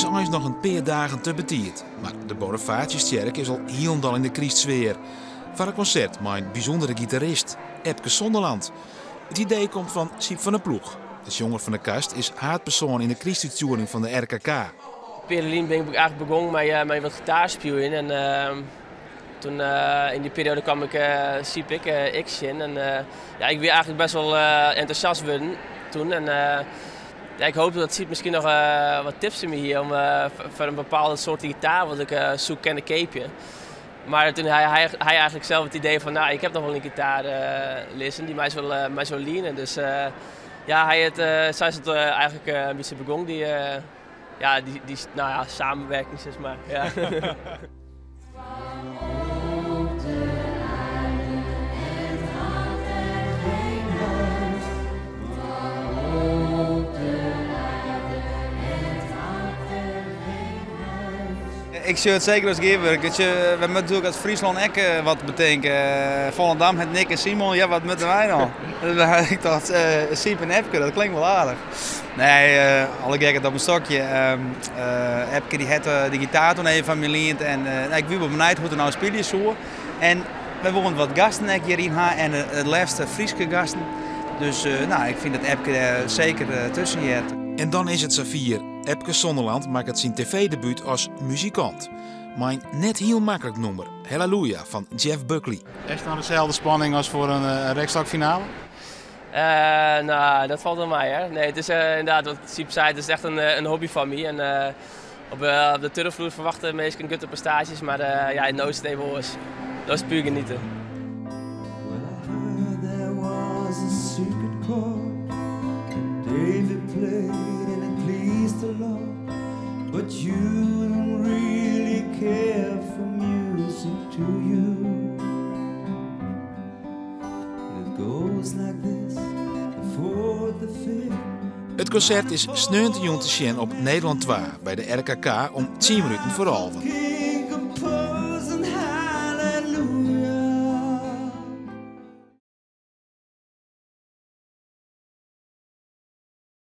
It is eins noch in pear dagen te betiid, mar de Bonifatiustsjerke is al hielendal yn de krystsfear. Foar in konsert mei in bysûndere gitarist, Epke Zonderland. It idee komt fan Syb van der Ploeg. De sjonger fan De Kast is haadpersoan yn de krystútstjoering fan de RKK. In pear jier lyn bin ik eigentlik begûn mei wat gitaarspyljen en toen yn dy perioade kwam ik Syb ek tsjin en ja, ik wie eigentlik best wol entûsjast wurden toen en ja, ik hoopte dat Syb miskien noch wat tips foar my hie om foar in bepaalde soarte gitaar wat ik soe kinne keapje. Mar toen hie hy eigentlik sels it idee fan, nou, ik ha noch wol in gitaar lizzen, dy meist wol, meist wol liene. Dus ja, hy het, sa is it eigentlik in bytsje begûn, dy, ja, dy, dy, nou ja, samenwerking, sis mar. Ja. Ik sjoch it seker as gearwurking. We moatte natuerlik as Fryslân ek wat betinke. Volendam hat Nick en Simon, ja wat moatte wy dan? Ik tocht Syb en Epke, dat klinkt wol aardich. Nee, alle gekheid op in stokje. Epke dy hat de gitaar toen even fan my liend en ik wie wol benijd hoe't er no spylje soe. En wy woene wat gasten ek hjiryn ha en it leafst Fryske gasten. Dus nou, ik fyn dat Epke dêr seker tusken heart. En dan is it safier. Epke Zonderland makket syn tv-debút as muzikant. Mei in net hiel maklik nûmer, Hallelujah fan Jeff Buckley. Echt no deselde spanning as foar in rekstôkfinale? No, dat falt wol mei hear. Nee, it is ynderdaad wat Syb sei, it is echt in hobby fan my. En op de turfvloer ferwachte minsken grutte prestaasjes, mar ja, no is it even oars. No is it puer geniete. Well, I heard there was a secret chord that David played and it pleased the Lord. But you don't really care for music, do you? And it goes like this, the fourth, the fifth. It konsert is sneontejûn te sjen op Nederlân 2 by de RKK om 10 minuten foar alven.